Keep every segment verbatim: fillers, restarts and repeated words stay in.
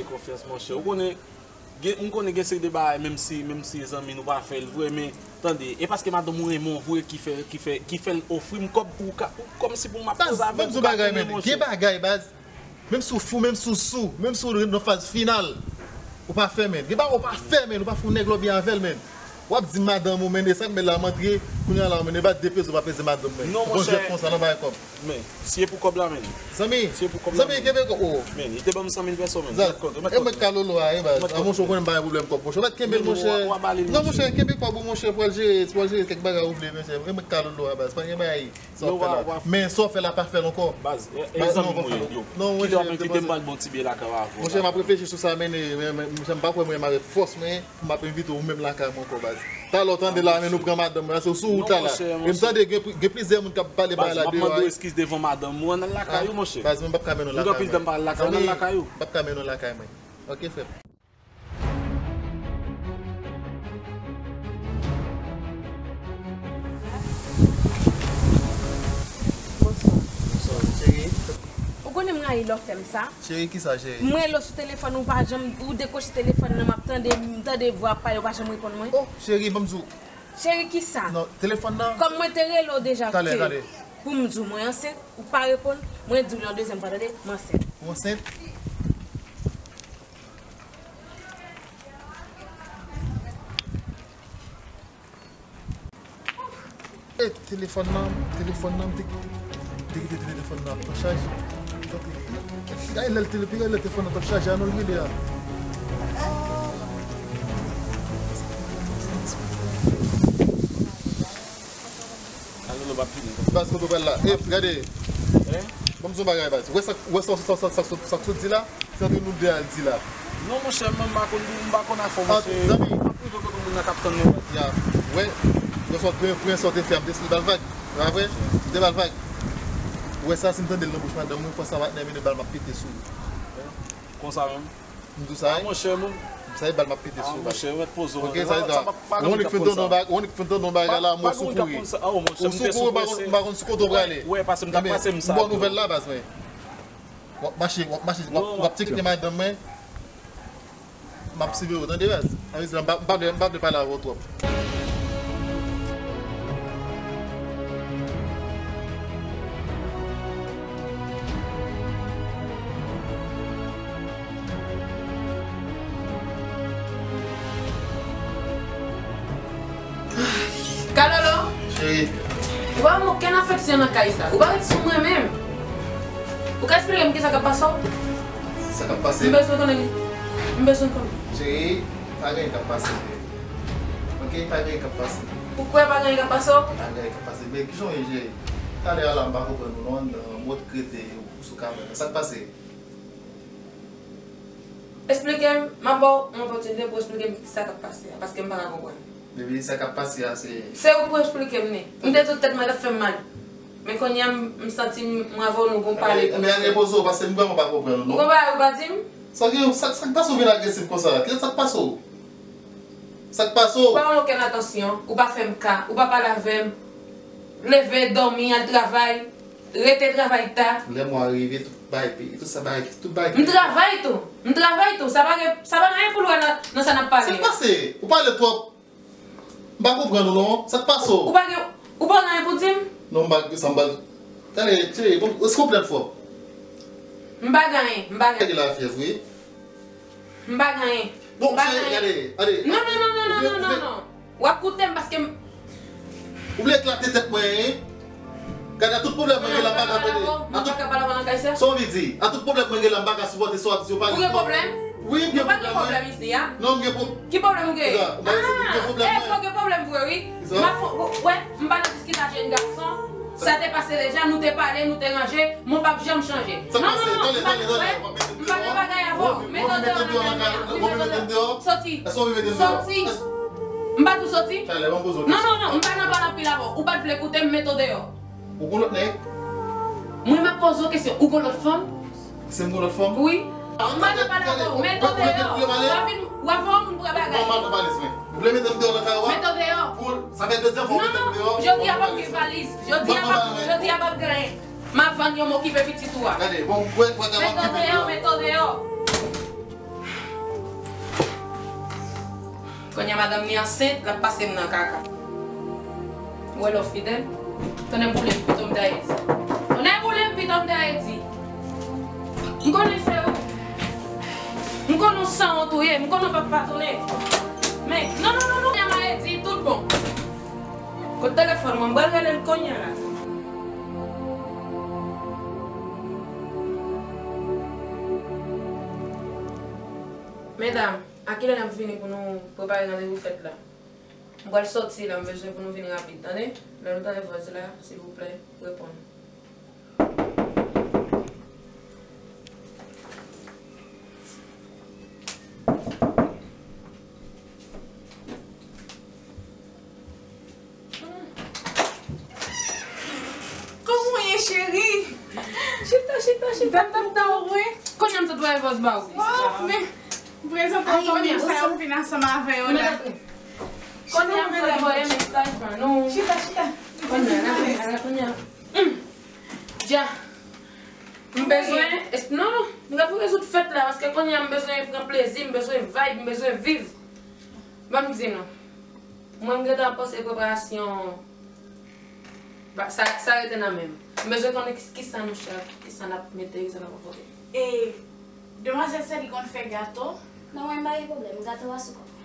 de konfyans, monchè. Ou konnen, gen, m konnen gen seri de bagay, menm si, menm si zanmi nou pa fè l vre, men, tande, e paske madanm ou renmen w vre ki fè, ki fè, ki fè l ofri m kòb pou ka, pou, kòmsi pou m ap koze avè l, pou ka konnen, monchè. Baz, m ap di w bagay, men, gen bagay, baz. Menm si w fou, menm si w sou, menm si w nan faz final, ou pa fè, men. Gen bagay ou pa fè, men, ou pa fè yon nèg lòbyen avè l, men. W ap di madanm ou, men, e sa k mèt la, m antre, kounye a la, men, e pa de peso pa peze madanm, men. Non, monchè. Jwèt konsa, nan bagay kòb. Men, si e pou kòb la, men. Zanmi, si e pou kòb la, zanmi, men. Kenbe kò, oh. Men, li te ban m san mil peso, men. Zaz, jwèt kòb, e mwen k ka lolo a, e baz. A, monchè, ou konnen m pa gen pwoblèm kòb, monchè. Mèt kenbe l, monchè. Non, monchè, kenbe kòb ou, monchè, pou al jere, pou al jere kèk bagay ou vle, monchè. E mwen k ka lolo a, baz. Pa gen bagay. Sa w fè la. Men sa w fè la, pa fè l ankò. Baz, e, e zanmi m ou ye, yo. Kite w ap envite m, m pral ba w ti biyè lakay ou avè w. Monchè, m ap reflechi sou sa, men, men, men, monchè, m pa kwè mwen avèk fòs mwen pou m ap envite w menm lakay mwen ankò, baz. Talè w tande la, men nou pran madanm mwen, se sou wout la la. E m tande gen, gen plizyè moun k ap pale bagay la deyò a. Baz, m ap mande w eskiz devan madanm ou, ann al lakay ou, monchè. Baz, mwen m p ap ka mennen w lakay mwen. Nou gen anpil tan m pa al lakay, ann al lakay ou. M p ap ka mennen w lakay mwen. Ok, frè m. Bonswa. Bonswa, cheri. Ou konnen m rayi lè w fè m sa. Cheri, kisa, cheri? M rele w sou telefòn, ou pa janm, ou dekwoche telefòn nan, m ap tande, m tande vwa ap pale, ou pa janm reponn mwen. Oh, cheri, ban m di w. Cheri, kisa? Non, telefòn nan. Kòm mwen te rele w deja, talè, talè, pou m di w mwen ansent, ou pa reponn, mwen di w li yon dezyèm fwa, tande, m ansent. Ou ansent? E telefòn nan, telefòn nan, m te, te kite telefòn nan ap pran chaj. Gade lè l tele-, gade lè telefòn nan t ap chaje, a non l rele a. Alo, nou p ap fini. Baz, kote w pral la? E, gade. Hein? Ban m di w yon bagay, baz. Ou wè sa, ou wè sa, sa, sa, sa, sa, sa k sot di la? Tande nou de a di la. Non, monchè, mwen, m pa konn, m pa konn afè w, monchè. Zanmi. M ap rive kote moun nan k ap tann mwen. Ya, wè, wè sa w te, wè sa w te fè a, m te eseye ba l vag. Se pa vre? M te ba l vag. Ou wè sa, si m tande l nan bouch madanm mwen, fò sa patnè vin ba l, m ap pete sou li. Konsa menm? M di w sa, wi. Monchè, mwen. M sa e ba l, m ap pete sou li. Monchè, mèt poze w. Ok, sa e sa. Ou konn fin tande yon bagay, ou konn fin tande yon bagay la, mwen sou kouri. Ou sou kouri, m pa konn, m pa konn sou kote w prale. Wè, paske m t ap pase m sa. Bon nouvèl la, baz mwen. W ap mache, w ap mache, w ap, w ap tcheke madanm mwen. M ap siveye w, tande, baz. Sa vle di, m pa, m pa vle, m pa vle pale avè w twòp. Kalolo! Cheri. Ou pa ban m okenn afeksyon nan kay sa. Ou pa ret sou mwen menm. Ou ka eksplike m kisa k ap pase w? Sa k ap pase? M bezwen konnen. M bezwen konnen. Cheri, pa gen anyen k ap pase. Ok, pa gen anyen k ap pase. Ou kwè pa gen anyen k ap pase w? Pa gen anyen k ap pase. Men kijan w ye, cheri? Talè a la, m pa konprann ou non, nan mòd krete ou sou kamera. Sa k pase? Eksplike m, m ap ba w yon opòtinite pou w eksplike m kisa k ap pase a, paske m pa ka konprann. Baby, sa k ap pase a, se... Se ou pou eksplike m li. M te di w tèt mwen t ap fè m mal. Men kounye a, m, m santi m, mwen avè w nou gon pale pou nou fè. Ebyen, ebyen, repoze w, paske m vrèman pa konprann ou, non. Ou gon bagay ou pa di m? Sa gen, sa, sa k pase w vin agresif konsa? Kisa k pase w? Sa k pase w? Ou pa ban m okenn atansyon, ou pa fè m ka, ou pa pale avè m. Leve, dòmi, al travay. Rete travay ta. Lè mwa rive, tout bagay peye. Tout sa bagay, tout bagay peye. M travay tou. M travay tou. Sa pa gen, sa pa gen anyen pou l wè nan, nan sa n ap pale a. Sa k pase? Ou pale twòp. M pa konprann ou non. Sa k pase w? Ou pa gen, ou pa gen anyen pou di m? Non, m pa gen sa, m pa. Tande, cheri, bon, èske w plèn fò? M pa gen anyen, m pa gen anyen. Ou gen lafyèv, wi. M pa gen anyen. Bon, cheri, gade, gade. Non, non, non, non, non, non, non. W ap koute m paske m... Ou vle eklate tèt mwen, en? Gade, a tout pwoblèm mwen gen la, m pa ka tande. Mwen pa ka pale avè w nan kay sa. Sa w anvi di? A tout pwoblèm mwen gen la, m pa ka sipòte sa w ap di yo, pa gen pwoblèm. Wi, m gen pwoblèm, wi. Ki pwoblèm ou gen? Ah, eh, ou gen pwoblèm vre, wi. M ap fè, wè, m pa nan diskite ak jèn gason. Sa te pase deja, nou te pale, nou te ranje, mwen p ap janm chanje. Non, non, non, m pa, wè, m pa nan bagay avè w. Mete w deyò nan kay la. Soti. Soti. M pa di w soti. Non, non, non, m pa nan pale anpil avè w. Ou pa t vle koute m, mete w deyò. Ou gon lòt nèg? Mwen, m ap poze w kesyon. Ou gon lòt fanm? Se m gon lòt fanm? Wi. M pa nan pale avè w. Mete w deyò. W ap vin, w ap fè yon moun pran bagay. Ou vle mete m deyò nan kay ou a? Mete w deyò. Pou, sa fè dezyèm fwa ou mete m deyò. Non, non. Jodi a p ap gen valiz. Jodi a p ap, jodi a p ap gen anyen. M ap vann yo, m okipe pitit ou a. Gade, bon, wè, wè, mete w deyò, mete w deyò. Kounye a madanm li ansent, l ap pase m nan kaka. Ou wè lè w fidèl? Tonnè boule m, pito m ta ye di. Tonnè boule m, pito m ta ye di. M konnen se ou. M konnen w sanwont ou ye, m konnen w p ap padone. Men, non, non, non, non, kounye a m a ye di, tout bon. Kot telefòn mwen? M pral rele l kounye a la. Medam, a kilè n ap vini pou nou prepare randevou fèt la? M pral sòti la, m bezwen pou nou vin rapid, tande? Lè nou tande vòz la, silvouplè, reponn. Kòman w ye, cheri? Chita, chita, chita. M t ap tann ou, wi. Kounye a m sot voye vòz ba ou. Oh, men, prezante w moun sa yo m vin ansanm avè yo la. Kounye a m sot voye mesaj ba nou. Chita, chita. Kounye a, kounye a, kounye a. Hmm. Dja. M bezwen, es-, non, non, nou ka pou rezoud fèt la, paske kounye a m bezwen pran plezi, m bezwen vibe, m bezwen viv. Ban m di nou, mwen m gentan ap panse preparasyon, ba, sa, sa rete nan men m. M bezwen konnen ki, kisa nou chèf, kisa n ap mete, kisa n ap pote. E, demwazèl sa li konn fè gato? Non, mwen m pa gen pwoblèm, gato a sou kòk mwen.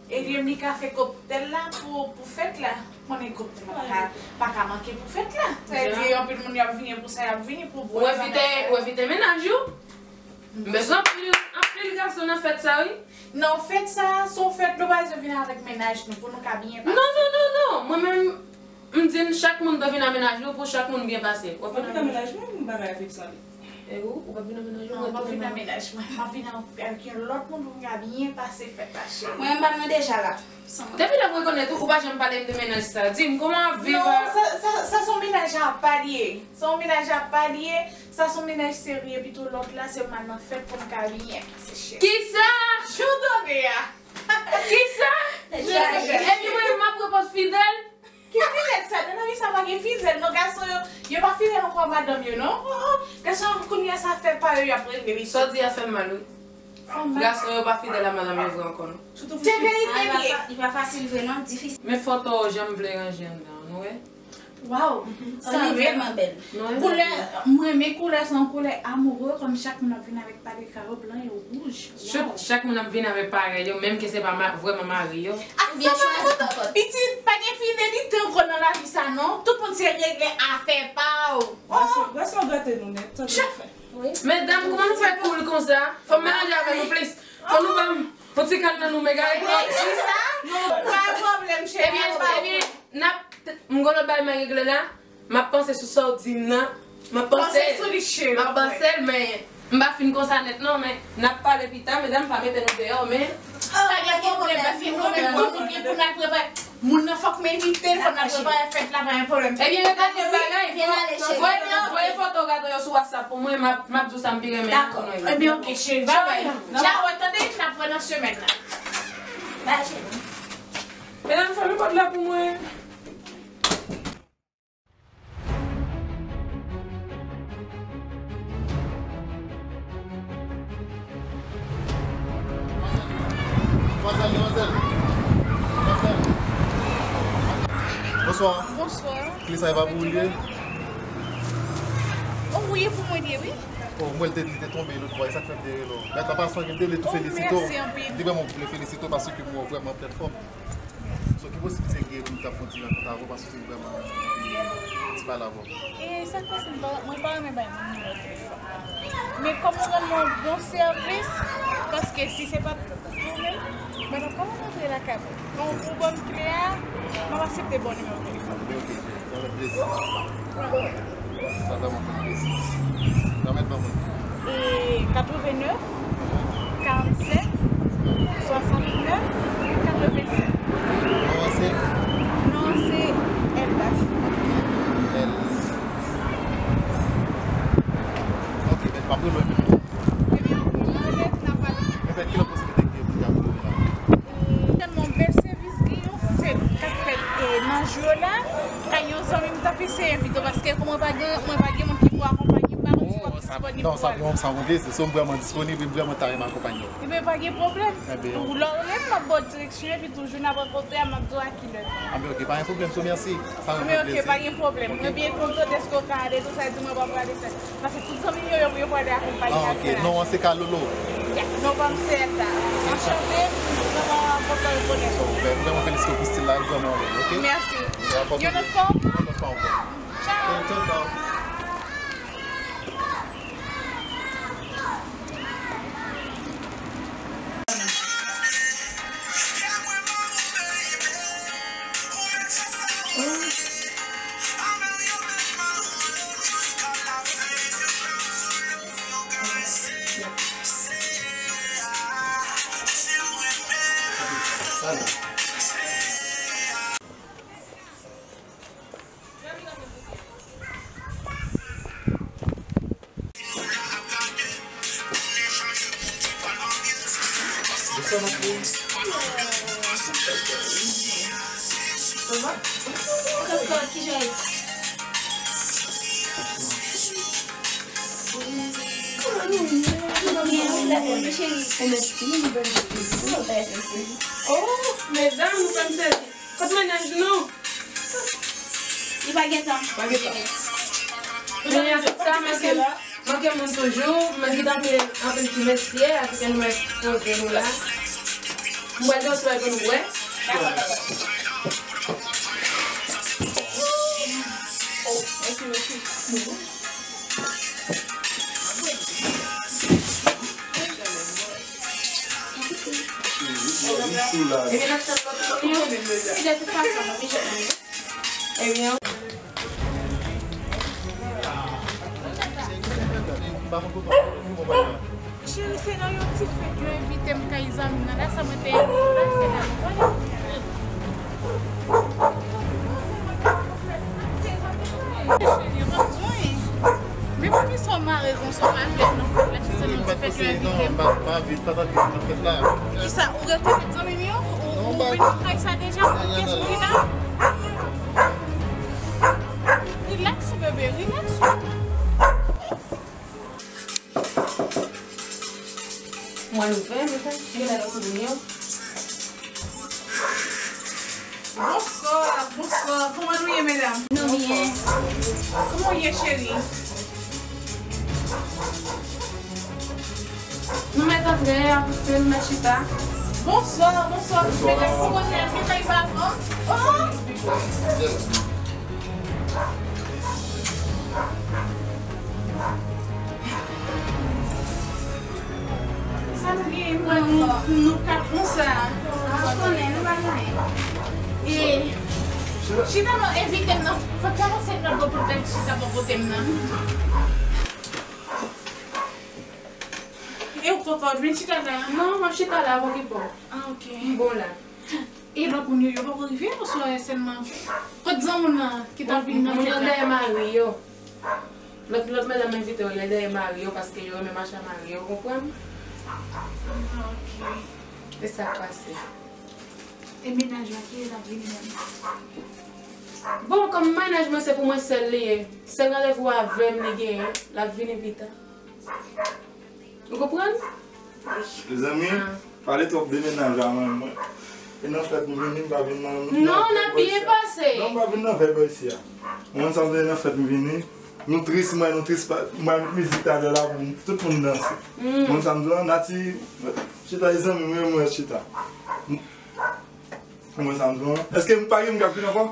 E li menm li ka fè koktèl la pou, pou fèt la. Konnen koktèl la pa ka, pa ka manke pou fèt la. Sa vle di anpil moun y ap vini pou sa, y ap vini pou bwè. Ou envite, ou envite mennaj ou? M bezwen anpil, anpil gason nan fèt sa, wi. Nan fèt sa, se yon fèt nou pa bezwen vin avèk mennaj nou pou nou ka byen pase. Non, non, non, non. Mwen menm, m di n chak moun dwe vin ak mennaj li pou chak moun byen pase. Ou ap vin ak mennaj mwen, m pa bay afeksyon li. E ou, ou p ap vin nan mennaj ou? Non, m p ap vin nan mennaj mwen. M ap vin avèk yon lòt moun pou m ka byen pase fèt la, cheri. Mwen, m pa nan deja la. Depi lè m rekonèt ou, ou pa janm pale m de mennaj sa. Di m, kòman w ap viv a? Non, sa, sa, sa se yon mennaj apa li ye. Se yon mennaj apa li ye. Sa se yon mennaj serye, pito lòt la, se m al nan fèt pou m ka byen pase, cheri. Kisa? Jan w tande a. Kisa? Epi mwen, m ap reponn fidèl? Ki fidèl sa? Nan lavi sa pa gen fidèl, non, gason yo, yo pa fidèl ankò a madanm yo, non. Oh, oh. Gason yo kounye a sa fè pa yo, y ap rele wi. Sa w di a fè m mal, wi. Fè m mal. Gason yo pa fidèl a madanm yo vre ankò, non. Se verite li ye. Li pa fasil vre, non, difisil. Men foto w, jan m vle ranje anndan an, nou wè? Waw, sa vrèman bèl. Koulè, m renmen koulè, se yon koulè amoureux, kòm chak moun ap vin avèk parèy yo, blan e wouj. Chak, chak moun ap vin avèk parèy yo, menm ke se pa ma-, vrèman mari yo. Ou byen chwazi konpòt. Pitit, pa gen fidelite ankò nan lavi sa non. Tout moun se regle afè pa w. Gason, gason gate nou nèt, tande afè. Medam, kòman nou fè cool konsa? Fò m melanje avè nou plis. Fò nou ban m yon ti kal nan nou, men gade. Kisa? Non, pa pwoblèm, cheri. Ebyen, ebyen, n ap, m gon lòt bagay m a regle la. M ap panse sou sa w di m nan. M ap panse. Panse sou li, cheri. M ap panse l, men m pa fin konsa nèt non, men n ap pale pita, medam, pa mete nou deyò, men. Pa gen pwoblèm, pa gen pwoblèm, nou gen pou n al prepare. Moun nan fòk m envite l, fòk n al prepare fèt la, pa gen pwoblèm. Ebyen, yo ta gen bagay. Voye, voye foto gato yo sou WhatsApp pou mwen, m ap, m ap di w sa m pi renmen nan nou yo. Ebyen, oke, cheri, babay. Dja wè, tande, n ap wè nan semèn nan. Bay, cheri. Medam, fèmen pòt la pou mwen. Demwazèl, demwazèl. Demwazèl. Bonswa. Bonswa. Kle sa e pa pou ou l ye? O wi, e pou mwen l ye, wi. O, mwen, l te, li te tonbe lòt bò, e sa k fè m te rele w. Gad, an pasan, gen m te vle tou felisite w. O, mèsi anpil. Li vrèman vle felisite w paske m wè w vrèman anplèn fòm. So, ki posiblite gen pou m ta fè yon ti rankont avè w paske m vrèman anvi ti pale avè w? E sa k pase, m pa, mwen pa renmen bay moun nimewo telefòn mwen. Men kòm ou rann mwen yon bon sèvis, paske si se pa t ou menm, mwen t ap kòmanse antre lakay mwen. Men ou ban m kle a, m ap aksepte ba w nimewo telefòn mwen. Ok, ok, cheri, avèk plezi. Sa vrèman fè m plezi. Nan men ban mwen. E katrevennnèf, karannsenk, swasantnèf, katrevennsèt. Non an se? Non an se Elda. El. Ok, men m ap rele w epi. Ebyen, ok, mwen rele epi n ap pale. Ebyen, ki lòt posiblite ki gen pou n ka rele w la? Tèlman bèl sèvis, gen yon fèt k ap fèt, e, nan jou yo la, kay yon zanmi m t ap eseye envite w, paske kòm mwen pa gen, mwen pa gen moun ki pou akonpanye m, m pa konn si w ap disponib pou ale. Non, sa, non, sa yon plezi, so m vrèman disponib, e m vrèman ta renmen akonpanye w. Ebyen, pa gen pwoblèm. Ebyen, lè w rele m, m ap ba w direksyon, epi toujou n ap rankontre a, m ap di w a ki lè. Anben, ok, pa gen pwoblèm, so mèsi. Sa vrèman fè m plezi. Ebyen, ok, pa gen pwoblèm. Mwen byen kontan dèske w ka ale, tou sa di mwen pa prale fè. Paske tout zanmi m yo, yo, yo pral akonpanye ak fè. Ah, ok. Non an se Kalolo. Ya, non pa m se Elda. Anchante, m vrèman kontan rekonèt ou. Mwen vrèman felisite w pou stil la, l vrèman bèl, ok? Mèsi. Yon lòt fwa ankò. Yon lòt fwa ankò. Tchaw. Tchaw, tchaw. Oh, medam, nou fè m sezi. Kot mennaj nou? Li pa gen tan. Pa gen tan. Men ak tout sa, manke, manke moun toujou, m gentan fè anpil ti mesye, African West poze nou la. M pral gen yon ti bagay pou nou bwè. Oh, mèsi, mèsi. Ebyen, n ap tann lòt moun yo. De tout fason, nou oblije tann yo. Ebyen. Cheri, se nan yon ti fèt yo envite m kay zanmi m nan. La sa mwen te pase la. Cheri, m ap jwenn. Men pa gen sa w mare konsa w pa fè nan fèt la, si se nan ti fèt yo envite m. Kisa, ou rete met zanmi m yo? Ou, ou vin nan kay sa deja? Ou pyès moun ki la? Relax ou, bebe, relax ou. Mwen ouvè, mwen fè, mwen la sou moun yo. Bonswa, bonswa. Kòman nou ye, medam? Nou byen. Kòman w ye, cheri? Nou mèt antre, avanse, nou mèt chita. Bonswa, bonswa, tout medam. Kòman w ye? Mwen pa avan. Oh! Sa nou gen, mwen, nou, nou ka konsa. Ah, ou konnen, nou pa konnen. E, chita non, envite m nan. Fòk sa pase nan bò pou l chita bò kote m nan. E ou poko vin chita la? Non, m ap chita la, pa okipe w. Ah, ok. M bon la. E lòt moun yo, yo poko rive oswa sèlman? Kot zanmi w nan ki t ap vin nan fèt la? Moun yo dèyè mari yo. Lòt, lòt medam envite yo, yo dèyè mari yo paske yo renmen mache a mari yo, ou konprann? Ah, ok. E sa k pase. E mennaj la, kilè l ap vini menm? Bon, kòm mennaj mwen se pou mwen sèl li ye, sèl randevou avè m li genyen, l ap vini pita. Ou konprann? Mezanmi, pale twòp de mennaj la, mwen, mwen. E nan fèt m vini, m pa vin nan, nan... Non, n ap byen pase. Non, m pa vin nan vèb isi a. Mwen, sa m vle nan fèt m vini. Nou tris, mwen, nou tris, pa, mwen, mizik talè la pou tout moun danse. Mwen, sa m di w, Nati, chita, e zanmi m, mwen, mwen, chita. Mwen, sa m di w, èske m pa gen m k ap vin ankò?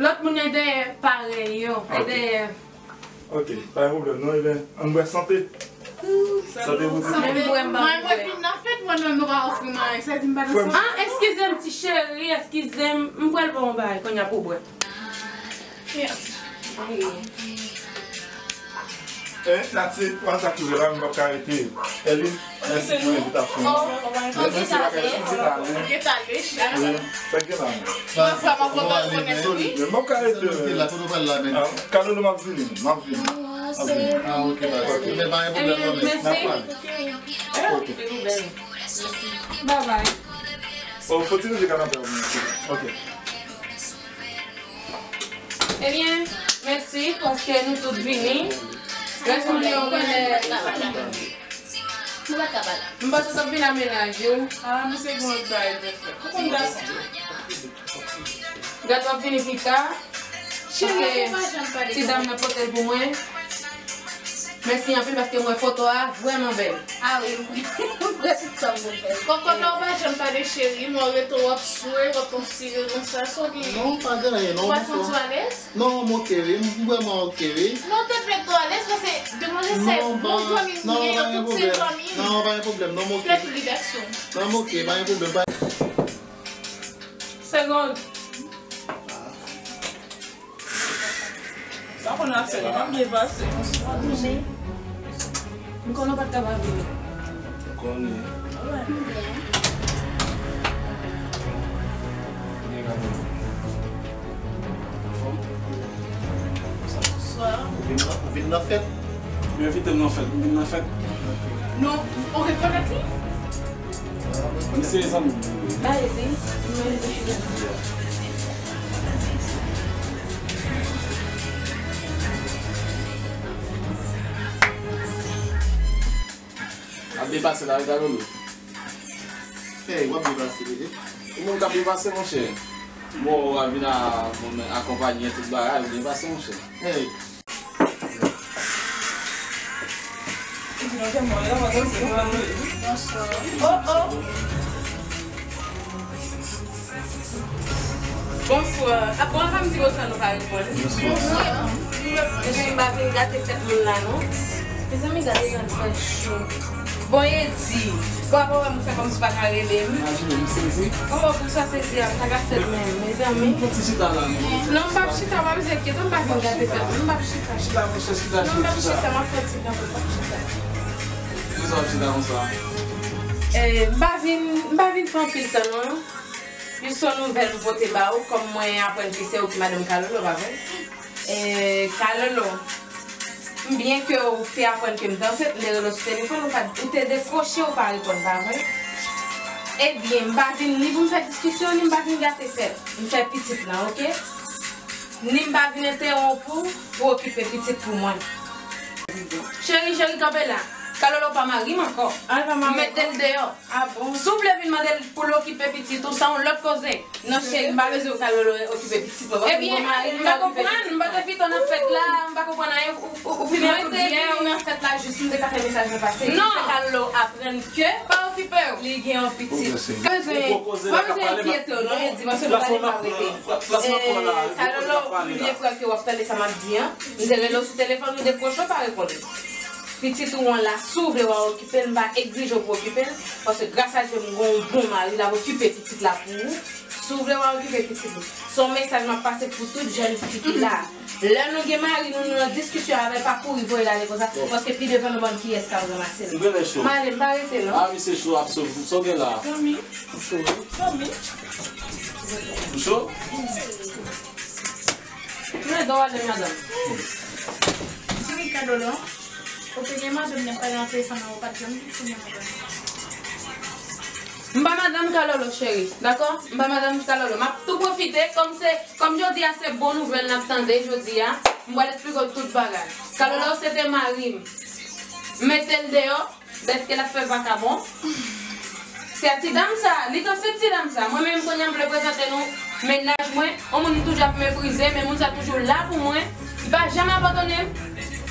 Lòt moun nan dèyè parèy yo, e dèyè. Ok, pa gen pwoblèm non, ebyen, ann bwè sante. Sante pou tout moun. Mwen, mwen vin nan fèt, mwen menm nou pa ofri m anyen, sa di m pa nan sante. Ah, eskize m, ti cheri, eskize m, m pral ba w yon bagay kounye a pou w bwè. Mèsi. Eh, Nati, wè sa k rive la, m p ap ka rete. Elin, mèsi pou envitasyon an. Mèsi bagay, si se ta ale. Wi, sa k gen la menm? Mwen vrèman kontan rekonèt ou, wi. Men m p ap ka rete. Ah, Kalolo, m ap vini, m ap vini. M ap vini. Ah, ok, pa de pwoblèm. N ap pale. Ok. Bye bye. Oh, fò ti rete kanapè a pou mwen, silvouplè. Ok. Ebyen, mèsi paske nou tout vini. Rès moun yo genlè. M panse w t ap vin a mennaj ou. Ah, misye gen yon bagay pou fè. Ou konn gason. Gade w ap vini pita. Paske ti dam nan pote l pou mwen. Mèsi anpil paske m wè foto a vrèman bèl. Ah wi, m wè tout sa m vle fè. Kòkòt la, ou pa janm pale cheri, m wè w rete w ap swe, w ap transpire konsa, sa w genyen? Non, pa gen anyen non. Ou pa santi w alèz? Non, m oke wi, m vrèman oke wi. Non, te fèt ou alèz, paske demoiselle se bon zanmi m ye, yo tout se zanmi m. Non, pa gen pwoblèm, non, m oke. Fè tout li gason. Non, m oke, pa gen pwoblèm, pa... Segond. Sa konn ap fè, m ap byen pase. M konnen w pa t ka pa vini. M konnen. Byen kanmenm. Anfòm? Bonswa. Ou vin nan, ou vin nan fèt? Yo envite m nan fèt, m vin nan fèt. Non, ou rekonèt li? Misye e zanmi m. Ba li di, mwen di. Ap byen pase la, wi, Kalolo? Hey, w ap byen pase, bebe. Ou menm k ap byen pase, monchè. Mò a vin a, bon, akonpaye tout bagay, byen pase, monchè. Hey. Bonswa. Oh, oh. Bonswa. Apa w pa m di bonswa, nou pa reponn? Bonswa. Ebyen, m pa vin gate fèt moun la, non. Mezanmi, gade jan l fè cho. Bon, Edi, papa wè m fè kòmsi pa ka rele m. Imajine m sezi. Oh, pou sa sezi a, sa ka fèt menm, mezanmi. Fon ti chita la, non. Non, m p ap chita, pa bezwen enkyete, m pa vin gate fèt, m p ap chita. Chita, monchè, chita, chita. Non, m p ap chita, m ap fè ti tan, m p ap chita. Poukisa w ap chita konsa? Eh, m pa vin, m pa vin fè anpil tan, non. Jis yon nouvèl m pote ba ou, kòm mwen aprann ke se ou ki madanm Kalolo, pa vre? Eh, Kalolo, byen ke ou te aprann ke m te ansent, m te rele w sou telefòn, ou pa, ou te dekwoche, ou pa reponn, pa vre? Ebyen, m pa vin ni pou m fè diskisyon, ni m pa vin gate fèt. M fè pitit lan, oke? Ni m pa vin entewonp ou pou okipe pitit pou mwen. Cheri, cheri, kanpe la. Kalolo pa mari m ankò. M mete l deyò. Ah bon? Si w vle vin mande l pou l okipe pitit ou, sa yon lòt koze. Non, cheri, m pa bezwen Kalolo okipe pitit mwen, paske m gon mari, m ka okipe pitit mwen. Ebyen, m pa konprann, m pa te fini nan fèt la, m pa konprann anyen, ou, ou, ou fini ak tout byen. Mwen te fini nan fèt la, jis m te ka fè mesaj mwen pase. Non. Fè Kalolo aprann ke pa okipe w, li gen yon pitit. Bon, mèsi. Pa bezwen, pa bezwen enkyete w, non, Edi, paske m pale pa rete. Plas mwen pran la, Kalolo, m byen kwè ke w ap tande sa m ap di an. M te rele w sou telefòn, ou dekwoche, w pa reponn. Pitit ou an la, si w vle w a okipe l, m pa egzije w pou w okipe l, paske gras a Dye m gon yon bon mari, l ap okipe pitit la pou ou. Si w vle w a okipe pitit li. Se yon mesaj m ap pase pou tout jèn fi ki la. Lè nou gen mari nou, nou nan diskisyon avè l, pa kouri voye l ale konsa, paske pi devan nou bann kiyès k ap ranmase l. M ale, m pa rete non. Ah, misye cho ap sove. Sa w gen la? Zanmi. Ou cho? Zanmi. Ou cho? Mwen do ale, madanm. Cheri Kalolo, ou te gen madanm nan pale nan telefòn nan, ou pa t janm di si gen madanm. M pa madanm Kalolo, cheri, dakò? M pa madanm Kalolo. M ap tou pwofite, kòm se, kòm jodi a se bon nouvèl n ap tande jodi a, m pral eksplike w tout bagay. Kalolo se te mari m. M mete l deyò, dèske l ap fè vakabon. Se a ti dam sa, li t ansent ti dam sa. Mwen menm kounye a m vle prezante nou mennaj mwen, yon moun m toujou ap meprize, men moun sa toujou la pou mwen. Li pa janm abandone m.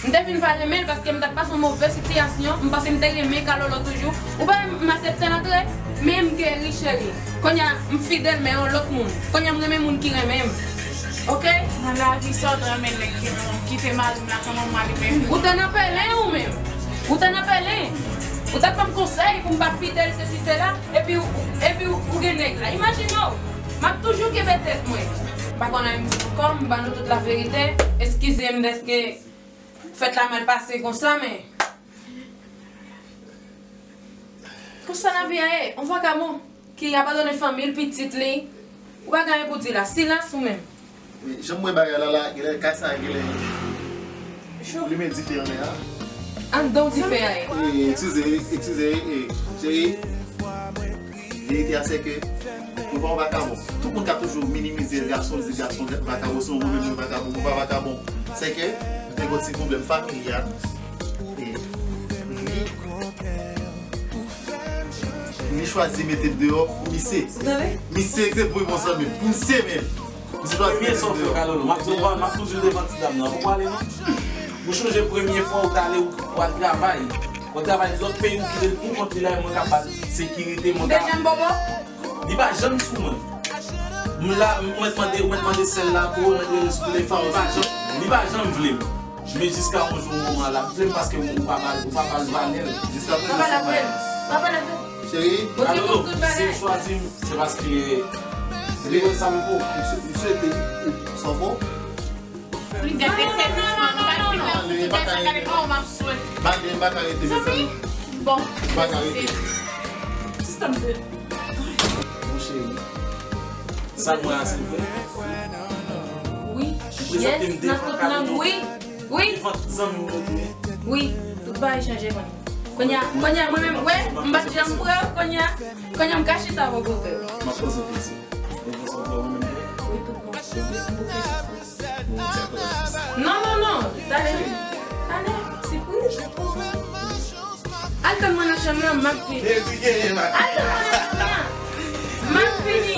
M te fin pa renmen l paske m t ap pase yon move sitiyasyon, m panse m te renmen Kalolo toujou. Ou pa wè m aksepte l antre, men m geri cheri. Kounye a m fidèl men yon lòt moun. Kounye a m renmen moun ki renmen m. Oke? Nan lavi sa w t renmen nèg ki renmen w, kite mari m la kòman m ale menm. Ou t nan pèlen ou menm. Ou t nan pèlen. Ou t ap ban m konsèy pou m pa fidèl, sesi, sela, epi, epi ou gen nèg la. Imajine w. M ap toujou kenbe tèt mwen. M pa konn anyen m di pou kò m, m ban nou tout laverite. Eskize m dèske fèt la mal pase konsa, men konsa lavi a ye. Yon vakabon ki abandone fanmi l, pitit li. Ou pa gen anyen pou di la. Silans ou menm. Wi, jan m wè bagay la la, genlè kay sa genlè. Ou limen dife anlè a. Anndan w dife a ye. E, eskize, eskize, e, cheri. Verite a se ke ou pa yon vakabon. Tout moun ka toujou minimize gason, di gason vakabon, se yon move moun vakabon, ou pa vakabon. Se ke ou te gen yon ti pwoblèm familyal. E li, li chwazi mete deyò pou misye. Ou tande? Misye egzanp pou yon zanmi, pou misye menm. Misye chwazi mete deyò. Premye sa w fè, Kalolo, m ap di w, m ap toujou devan ti dam nan. Ou pale non? Ou chonje premye fwa ou t ale, ou al travay. Ou al travay lòt peyi, ou kite l pou kont li la, e mwen k ap ba l sekirite, mwen ka. Ou te janm bobo? Li pa janm sou mwen. M la, mwen mande, mwen mande sèl la tou, mwen rele sou telefòn, li pa janm, li pa janm vle m. Men jiska yon jou, yon moman, l ap vle m paske ou pa ba l, ou pa ba l valè l. Jiska prezan, se pa l. Pa pale avè l. Cheri. Kalolo, si l chwazi m, se paske li wè sa m vo. M swete, m swete, m swete. Gade sèvis mwen, nou pa fin nan tout bagay sa, gade kòman m ap swe. Bagay m pa ka rete, mezanmi. Bon. M pa ka rete. Sistèm de. Mon cheri. Sa mwen a se vre. Wi. Yes, nan tout lang, wi. Wi. Devan tout zanmi m yo tou. Wi, tout bagay chanje kounye a. Kounye a, kounye a, mwen menm, wè, m pa t janm prè, kounye a, kounye a m ka chita bò kote w. M ap poze w kesyon. Ou panse w vle mwen menm vre? Wi, tout bon. Se vre? M pou kesyon. Non, non, non. Talè. Talè. Sipriz. Al tann mwen nan chanm nan, m ap vini. Al tann mwen nan chanm nan. M ap vini.